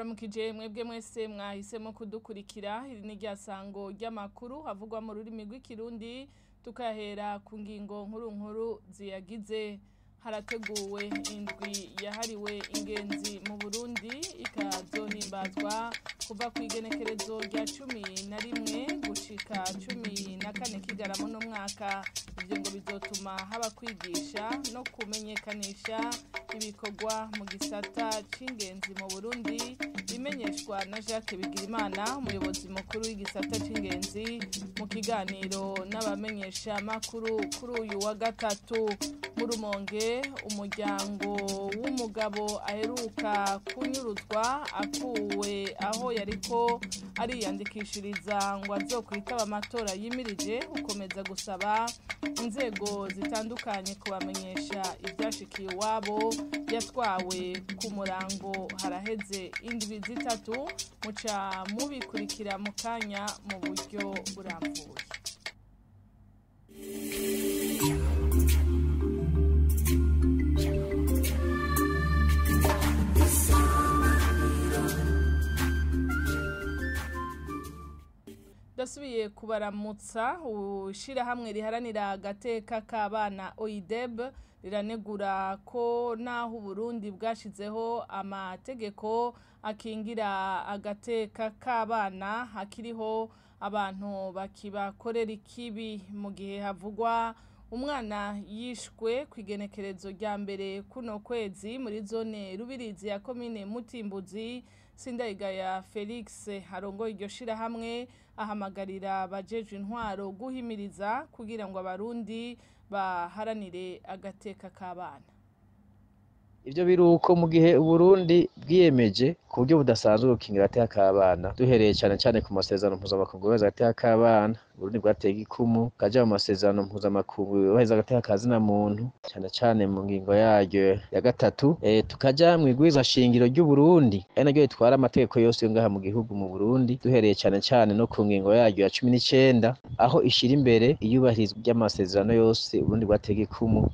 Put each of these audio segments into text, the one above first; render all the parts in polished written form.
Ndabaramukije mwebwe mwese mwahisemo kudukurikira. Iri ni ryasango ry'amakuru havugwa mu rurimi rw'ikirundi, tukahera ku ngingo nkuru nkuru ziyagize. Harateguwe indwi yahariwe ingenzi mu Burundi, ikazohimbazwa kuva ku igenekerezo rya 11 gushika 14 Kigarama no mwaka. Ivyo ngo bizotuma haba kwigisha no kumenyekanisha ibikorwa mu gisata c'ingenzi mu Burundi, bimenyeshwa na Jacques Bigirimana, umuyobozi mukuru w'igisata c'ingenzi, mu kiganiro n'abamenyesha makuru kuri uyu wa gatatu. Mu Rumonge, umuryango w'umugabo aheruka kunyuruzwa akuwe aho yariko ariyandikishiriza ngo azokwitaba amatora yimirije, ukomeza gusaba inzego zitandukanye kubamenyesha ivyashikiye iwabo yatwawe ku murango haraheze indwi 3. Muca mubikurikira mu kanya mu buryo burambuye. Dasubiye kubaramutsa. Ushirahamwe riharanira agateka k'abana OIDEB riranegura ko naho Burundi bwashizeho amategeko akingira agateka k'abana, hakiriho abantu bakibakorera ikibi. Mu gihe havugwa umwana yishwe kwigenekerezo rya mbere kuno kwezi muri zone Rubirizi ya komine Mutimbuzi, Sindayigaya Felix arongoye iryo shirahamwe ahamagarira abajejwe intwaro guhimiriza kugira ngo abarundi baharanire agateka k'abana. Ivyo biruko mu gihe Uburundi bwiyemeje ku buryo budasanzwe gukingira agateka k'abana, duhereye cane cane ku masezerano mpuzamakungu yubahiriza agateka k'abana. Uburundi bwateye igikumu kaja mu masezerano mpuzamakungu yubahiriza agateka ka zina muntu, cane cane mu ngingo yaryo ya 3, tukaja mw'ibwirizwa shingiro ry'Uburundi ari naryo ritwara amategeko yose yo ngaha mu gihugu mu Burundi, duhereye cane cane no ku ngingo yaryo ya 19 aho ishira imbere iyubahirizwa ry'amasezerano yose Uburundi bwateye igikumu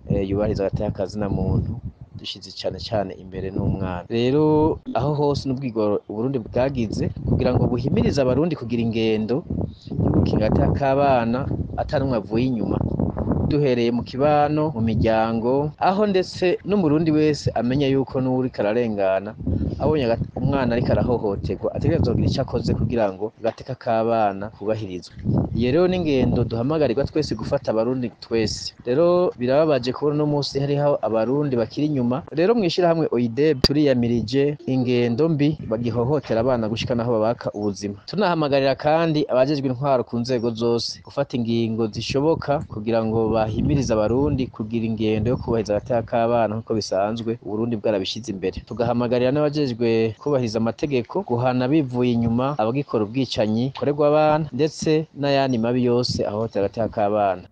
yubahiriza agateka ka zina muntu, dushize cane cane imbere n'umwana. Rero aho hose n'ubwigoro Uburundi bwagize kugira ngo buhimirize abarundi kugira ingendo yo gukinga agateka k'abana atanumwe avuye inyuma, duhereye mu kibano, mu miryango, aho ndetse n'umurundi wese amenya yuko n'uwuriko ararengana abonye umwana ariko arahohoterwa ategerezwa kugira ico akoze kugira ngo agateka k'abana kubahirizwe. Iyo rero n'ingendo duhamagarirwa twese gufata abarundi twese. Rero birababaje kubona uno munsi hariho abarundi bakiri inyuma. Rero mw'ishirahamwe OIDEB turiyamirije ingendo mbi bagihohotera abana gushika naho babaka ubuzima. Tunahamagarira kandi abajejwe intwaro ku nzego zose gufata ingingo zishoboka kugira ngo bahimirize abarundi kugira ingendo yo kubahiriza agateka k'abana nkuko bisanzwe Uburundi bwarabishize imbere. Tugahamagarira n'abajejwe kubahiriza amategeko guhana bivuye inyuma abagikora ubwicanyi bukorerwa abana ndetse n'ayandi mabi yose ahohotera agateka k'abana.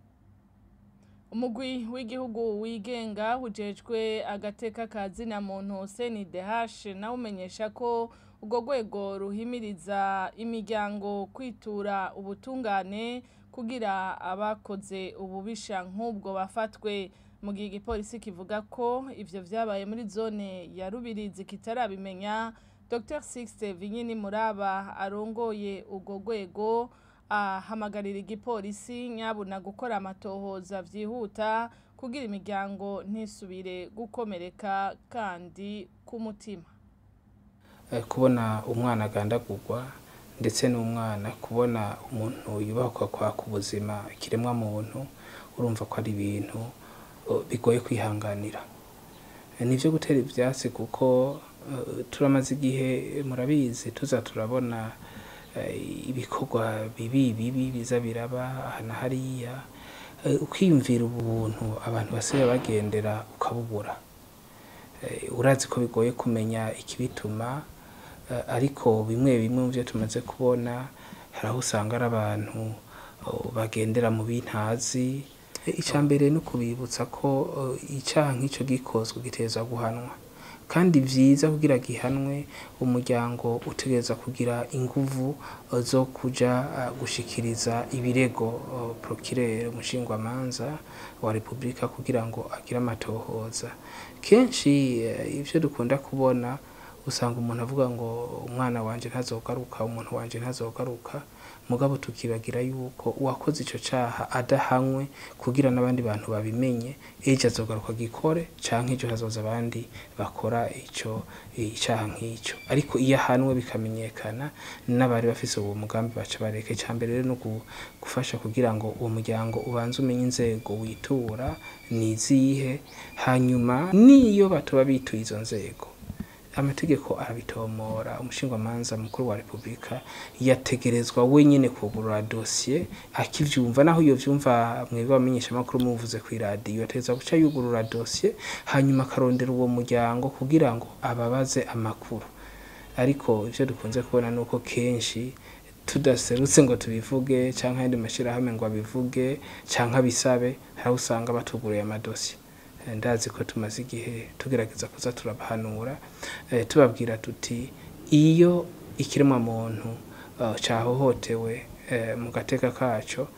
Umugwi w'igihugu wigenga ujejwe agateka ka zina muntu CNDH nawe umenyesha ko urwo rwego ruhimiriza imiryango kwitura ubutungane kugira abakoze ububisha nk'ubwo bafatwe. Mu gihe igipolisi kivuga ko ivyo vyabaye muri zone ya Rubirizi kitarabimenya, Dr Sixte Vinyini Muraba arongoye urwo rwego ahamagarira igipolisi nyabuna gukora amatohoza vyihuta kugira imiryango ntisubire gukomereka kandi ku mutima. Kubona umwana agandagurwa ndetse n'umwana, kubona umuntu yubakwa kwaka ubuzima ikiremwa muntu, urumva ko ari ibintu bigoye kwihanganira. Nivyo gutera ivyatsi kuko turamaze igihe murabizi tuza turabona ibikorwa bibi bibi biza biraba aha na hariya, ukiyumvira ubuntu abantu basigaye bagendera ukabubura. Urazi ko bigoye kumenya ikibituma, ariko bimwe bimwe mu vyo tumaze kubona hari aho usanga ari abantu bagendera mu bintazi. Ica mbere ni ukubibutsa ko icaha nk'ico gikozwe gitegerezwa guhanwa, kandi vyiza kugira gihanwe umuryango utegerezwa kugira inguvu zo kuja gushikiriza ibirego procureur umushingwamanza wa Republika kugira ngo agire amatohoza. Kenshi ivyo dukunda kubona Usanga umuntu avuga ngo umwana wanje ntazogaruka, umuntu wanje ntazogaruka, mugabo tukibagira yuko uwakoze ico caha adahanywe kugira n'abandi bantu babimenye, ejo azogaruka gikore canke ejo hazoza abandi bakora ico icaha nk'ico. Ariko iyo ahanwe bikamenyekana, n'abari bafise uwo mugambi baca bareka. Ica mbere rero no gufasha kugira ngo uwo muryango ubanze umenye inzego witura nizihe, hanyuma niyo batoba bituye izo nzego, amategeko arabitomora. Umushingwamanza mukuru wa Republika yategerezwa wenyene kugurura dosiye akivyumva, naho iyo vyumva mwebwe abamenyesha makuru muvuze ku iradiyo, ategerezwa guca yugurura dosiye hanyuma akarondera uwo muryango kugira ngo ababaze amakuru. Ariko ivyo dukunze kubona nuko kenshi tudaserutse ngo tubivuge canke ayandi mashirahamwe ngo abivuge canke abisabe, hari usanga batuguruye amadosiye. Ndazi ko tumaze igihe tugerageza kuza turabahanura, tubabwira tuti iyo ikiremwa muntu cahohotewe mu gateka kaco,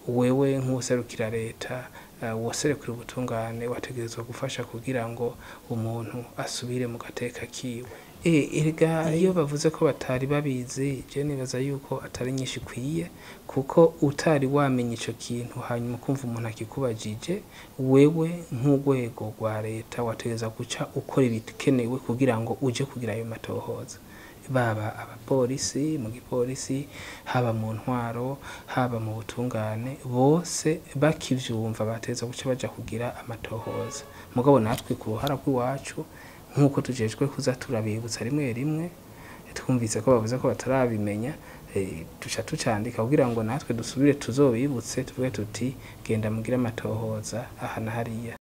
wewe nk'uwuserukira leta, uwaserukira ubutungane, wategerezwa gufasha kugira ngo umuntu asubire mu gateka kiwe. Erega iyo bavuze ko batari babizi, je nibaza yuko atari nyinshi ikwiye, kuko utari wamenya ico kintu hanyuma ukumva umuntu akikubajije, wewe nk'urwego rwa leta wategerezwa guca ukora ibikenewe kugira ngo uje kugira ayo matohoza. Baba abapolisi mu gipolisi, haba mu ntwaro, haba mu butungane, bose bakivyumva bategerezwa guca baja kugira amatohoza. Mugabo natwe ku ruhara rw'iwacu, nk'uko tujejwe kuza turabibutsa rimwe rimwe, twumvise ko bavuze ko batarabimenya, duca tucandika kugira ngo natwe dusubire tuzobibutse, tuvuge tuti genda mugire amatohoza aha na hariya.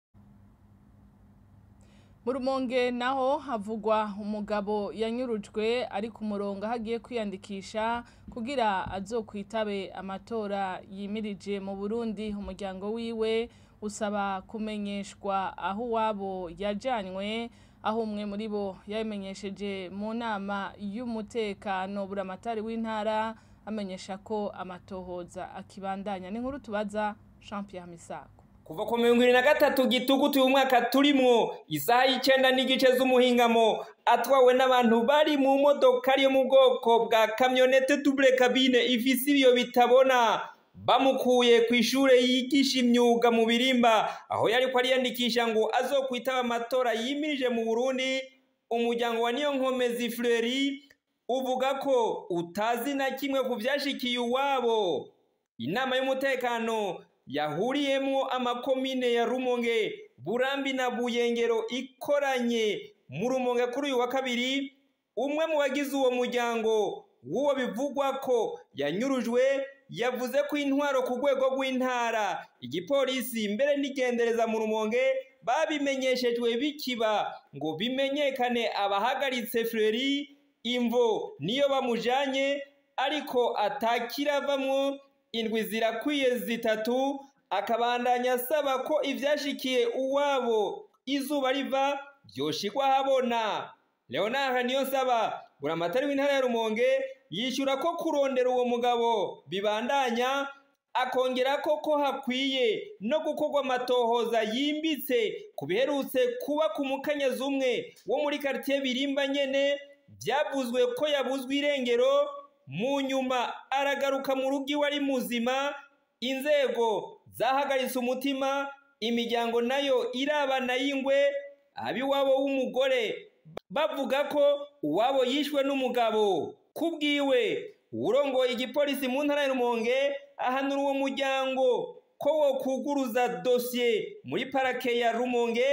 Mu Rumonge naho havugwa umugabo yanyurujwe ari ku murongo aho agiye kwiyandikisha kugira azokwitabe amatora yimirije mu Burundi. Umuryango wiwe usaba kumenyeshwa aho uwabo yajanywe, aho umwe muri bo yabimenyesheje mu nama y'umutekano. Buramatari w'intara amenyesha ko amatohoza akibandanya. Ni inkuru tubaza Jean Pierre Misago. Kuva ku 23 Gitugutu uyu mwaka turimwo, isaha 9:15 z'umuhingamo, atwawe n'abantu bari mu modoka yo mu bwoko bwa kamyonete double cabine ifise ibiyo bitabona, bamukuye ku ishure yigisha imyuga mu Birimba, aho yariko ariyandikisha ngo azokwitaba amatora yimirije mu Burundi. Umuryango wa Niyonkomezi Fleury uvuga ko utazi na kimwe ku vyashikiye uwabo. Inama y'umutekano yahuriyemwo amakomine ya Rumonge, Burambi na Buyengero ikoranye mu Rumonge kuri uyu wa kabiri, umwe mu bagize uwo muryango w'uwo bivugwa ko yanyurujwe yavuze ko intwaro ku rwego rw'intara, igipolisi mbere n'igendereza mu Rumonge babimenyeshejwe bikiba ngo bimenyekane abahagaritse Fleury, imvo niyo bamujanye, ariko atakiravamwo. Indwi zirakwiye 3, akabandanya asaba ko ivyashikiye uwabo izuba riva vyoshirwa habona. Leonard Niyonsaba, buramatari w'intara ya Rumonge, yishyura ko kurondera uwo mugabo bibandanya, akongera ko hakwiye no gukorwa amatohoza yimbitse ku biherutse kuba ku mukenyezi umwe wo muri quartier Birimba nyene, byavuzwe ko yabuzwe irengero, mu nyuma aragaruka mu rugo iwe ari muzima. Inzego zahagaritse umutima, imiryango nayo irabana y'ingwe. Abiwabo w'umugore bavuga ko uwabo yishwe n'umugabo. Kubwiwe urongoye igipolisi mu ntara ya Rumonge ahanura uwo muryango ko wo kuguruza dosiye muri parake ya Rumonge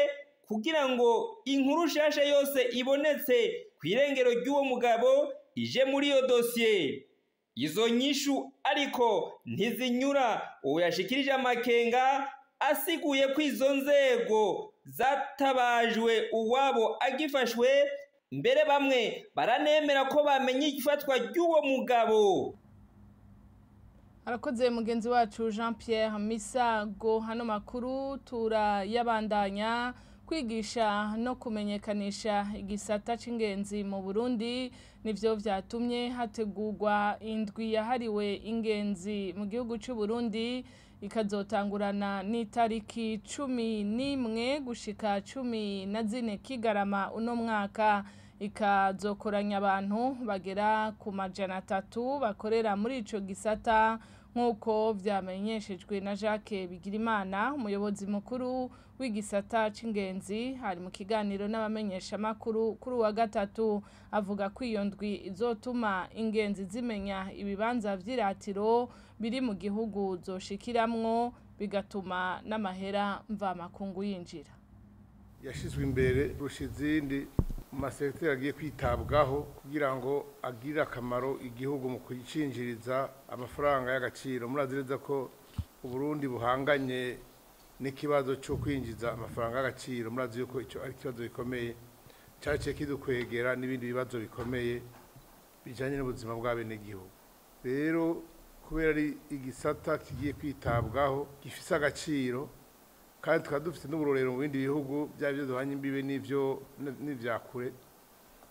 kugira ngo inkuru nshasha yose ibonetse ku irengero ry'uwo mugabo ije muri iyo dosiye. Izo nyishu ariko ntizinyura uwo yashikirije amakenga, asiguye ko izo nzego zatabajwe uwabo agifashwe, mbere bamwe baranemera ko bamenye ifatwa ry'uwo mugabo. Arakoze mugenzi wacu Jean Pierre Misago. Hano makuru turayabandanya. Kwigisha no kumenyekanisha igisata c'ingenzi mu Burundi nivyo vyatumye hategurwa indwi yahariwe ingenzi mu gihugu c'u Burundi, ikazotangurana n'itariki 11 gushika 14 Kigarama uno mwaka. Ikazokoranya abantu bagera ku 300 bakorera muri ico gisata, nk'uko vyamenyeshejwe na Jacques Bigirimana, umuyobozi mukuru w'igisata c'ingenzi. Hari mu kiganiro n'abamenyeshamakuru kuri uwa gatatu. Avuga ko iyo ndwi izotuma ingenzi zimenya ibibanza vy'iratiro biri mu gihugu zoshikiramwo, bigatuma n'amahera mvamakungu yinjira. Yashyizwe imbere kurusha izindi mu ma secteurs agiye kwitabwaho kugira ngo agirire akamaro igihugu mu kucinjiriza amafaranga y'agaciro. Murazi neza ko Uburundi buhanganye n'ikibazo cyo kwinjiza amafaranga y'agaciro. Murazi yuko icyo ari ikibazo gikomeye cyaciye kidukwegera n'ibindi bibazo bikomeye bijyanye n'ubuzima bw'abenegihugu. Rero kubera ari igisata kigiye kwitabwaho, gifise agaciro, kandi tukaba dufite n'uburorero mu bindi bihugu, byaba ibyo duhanye imbibe n'ibyo n'ibya kure,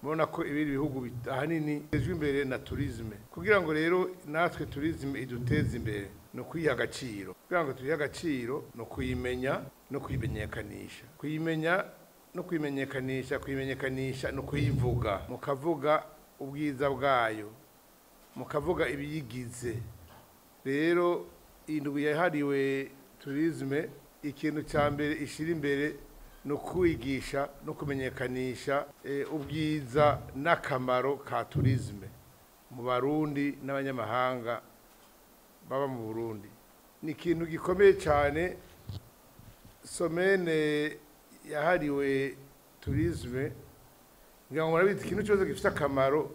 murabona ko ibindi bihugu ahanini bitejwe imbere na tourisme. Kugira ngo rero natwe tourisme iduteze imbere, ni ukuyiha agaciro. Kugira ngo tuyihe agaciro, ni ukuyimenya no kuyimenyekanisha. Kuyimenya no kuyimenyekanisha, kuyimenyekanisha no kuyivuga, mukavuga ubwiza bwayo, mukavuga ibiyigize. Rero indwi yahariwe tourisme, ikintu cya mbere ishyira imbere ni ukwigisha no kumenyekanisha ubwiza n'akamaro ka tourisme mu Barundi n'abanyamahanga baba mu Burundi. Ni ikintu gikomeye cyane. Semaine yahariwe tourisme, ngira ngo murabizi, ikintu cyose gifite akamaro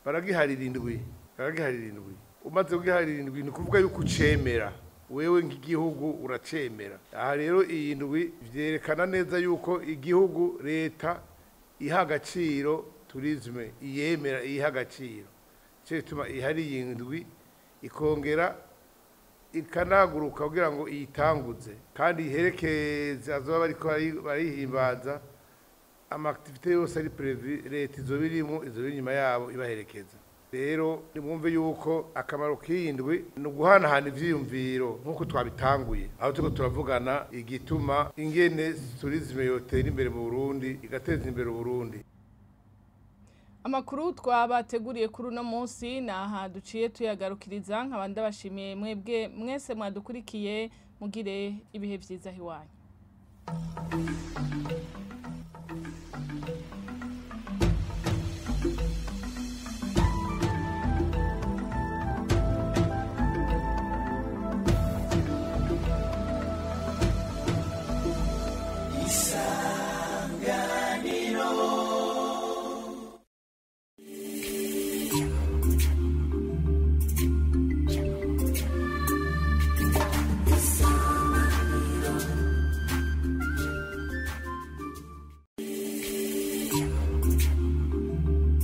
baragiharira indwi, baragiharira indwi. Umaze kugiharira indwi, ni ukuvuga yuko ucemera, wewe nk'igihugu uracemera. Aha rero iyi ndwi vyerekana neza yuko igihugu, leta iha agaciro tourisme, iyemera, iha agaciro. Cyo gituma ihari iyi ndwi, ikongera ikanaguruka kugira ngo iyitanguze kandi iherekeze azoba bariko barihimbaza. Ama activités yose ari prévu, leta izoba irimo, izoba iri inyuma yabo ibaherekeza. Rero nimwumve yuko akamaro k'iyi ndwi ni uguhanahana ivyiyumviro nk'uko twabitanguye, aho turiko turavugana igituma ingene tourisme yotera imbere mu Burundi, igateza imbere Uburundi. Amakuru twabateguriye kuri uno munsi naha duciye tuyagarukiriza. Nkaba ndabashimiye mwebwe mwese mwadukurikiye. Mugire ibihe vyiza hiwanyu.